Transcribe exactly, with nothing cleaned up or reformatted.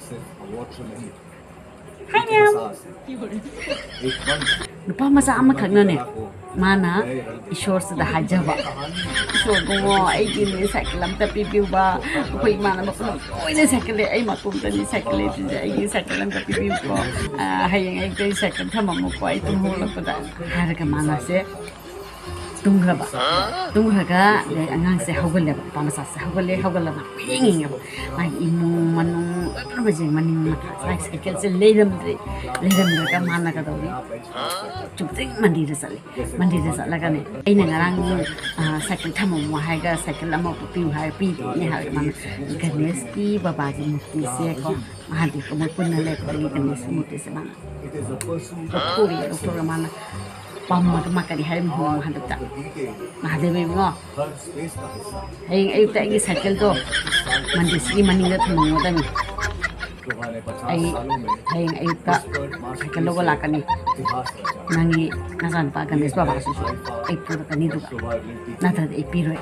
Hi, ma'am. ꯅꯨꯄꯥ ꯃꯆꯥ ꯑꯃꯈꯛꯅꯅꯦ, ꯃꯥꯅ ꯏꯁꯣꯔꯁꯤꯗ ꯍꯥꯏꯖꯕ, "ꯏꯁꯣꯔ ꯏꯕꯨꯡꯉꯣ, ꯑꯩꯒꯤꯅꯦ ꯁꯥꯏꯀꯜ ꯑꯝꯇ ꯄꯤꯕꯤꯌꯨꯕ, ꯑꯩꯈꯣꯏ ꯏꯃꯥꯟꯅꯕ ꯄꯨꯝꯅꯃꯛ ꯂꯣꯏꯅ ꯁꯥꯏꯀꯜ ꯂꯩ, ꯑꯩ ꯃꯇꯣꯝꯇꯅꯤ ꯁꯥꯏꯀꯜ ꯂꯩꯇ꯭ꯔꯤꯁꯦ, ꯑꯩꯒꯤ ꯁꯥꯏꯀꯜ ꯑꯝꯇ ꯄꯤꯕꯤꯌꯨꯀꯣ, ꯑ, ꯍꯌꯦꯡ ꯑꯌꯨꯛꯇ ꯑꯩ ꯁꯥꯏꯀꯜ ꯊꯝꯃꯝꯃꯨꯀꯣ, ꯑꯩ ꯇꯨꯝ ꯍꯧꯒꯠꯂꯛꯄꯗ" ꯍꯥꯏꯔꯒ ꯃꯥꯅꯁꯦ ꯇꯨꯝꯈ꯭ꯔꯕ꯫ ꯇꯨꯝꯈ꯭ꯔꯒ ꯑꯗꯩ ꯑꯉꯥꯡꯁꯦ ꯍꯧꯒꯠꯂꯦꯕ, ꯅꯨꯄꯥ ꯃꯆꯥꯁꯦ ꯍꯧꯒꯠꯂꯦ꯫ ꯍꯧꯒꯠꯂꯒ ꯃꯥ ꯀꯣꯏꯌꯦꯡ ꯌꯦꯡꯉꯦꯕ, ꯃꯥꯒꯤ ꯏꯃꯨꯡ ꯃꯅꯨꯡ ꯂꯣꯏꯅꯃꯛꯁꯦ, ꯃꯅꯤꯡ ꯃꯈꯥ, ꯃꯥꯒꯤ ꯁꯥꯏꯀꯜꯁꯦ ꯂꯩꯔꯝꯗ꯭ꯔꯦ꯫ ꯂꯩꯔꯝꯗ꯭ꯔꯒ ꯃꯥꯅ ꯀꯩꯗꯧꯔꯤ? ꯆꯨꯝꯗ꯭ꯔꯤꯡ ꯃꯟꯗꯤꯔꯗ ꯆꯠꯂꯦ꯫ ꯃꯟꯗꯤꯔꯗ ꯆꯠꯂꯒꯅꯦ, ꯑꯩꯅ ꯉꯔꯥꯡ, ꯑ, ꯁꯥꯏꯀꯜ ꯊꯝꯃꯝꯃꯣ ꯍꯥꯏꯔꯒ ꯁꯥꯏꯀꯜ ꯑꯃ ꯄꯤꯌꯨ ꯍꯥꯏꯔ ꯄꯤꯗꯦꯅꯦ ꯍꯥꯏꯔꯒ ꯃꯥꯅ ꯒꯅꯦꯁꯀꯤ ꯕꯕꯥꯒꯤ ꯃꯨꯔꯇꯤꯁꯦ ꯀꯣ, ꯃꯍꯥꯗꯦꯕꯀ ꯃꯣꯏ ꯄꯨꯟꯅ ꯂꯩꯔꯛꯄꯗꯒꯤ ꯒꯅꯦꯁꯀꯤ ꯃꯨꯔꯇꯤꯁꯦ ꯃꯥꯅ ꯂꯧꯊꯣꯔꯛꯑꯦ꯫ ꯂꯧꯊꯣꯔꯒ ꯃꯥꯅ ꯄꯝꯃꯒ ꯃꯥ ꯀꯔꯤ ꯍꯥꯏꯔꯝꯃꯤ ꯈꯪꯕ꯭ꯔꯥ ꯃꯍꯥꯗꯦꯕꯇ? "ꯃꯍꯥꯗꯦꯕ ꯏꯕꯨꯡꯉꯣ, ꯍꯌꯦꯡ ꯑꯌꯨꯛꯇ ꯑꯩꯒꯤ ꯁꯥꯏꯀꯜꯗꯣ ꯃꯟꯗꯤꯔꯁꯤꯒꯤ ꯃꯅꯤꯡꯗ ꯊꯝꯃꯝꯒꯗꯕꯅꯤ꯫ ꯑꯩ ꯍꯌꯦꯡ ꯑꯌꯨꯛꯇ ꯁꯥꯏꯀꯜ ꯂꯧꯕ ꯂꯥꯛꯀꯅꯤ꯫ ꯅꯪꯒꯤ ꯅꯆꯥꯅꯨꯄꯥ ꯒꯅꯦꯁ ꯕꯕꯥꯁꯤꯁꯨ ꯑꯩ ꯄꯨꯔꯛꯀꯅꯤ, ꯑꯗꯨꯒ ꯅꯠꯇ꯭ꯔꯗꯤ ꯑꯩ ꯄꯤꯔꯣꯏ꯫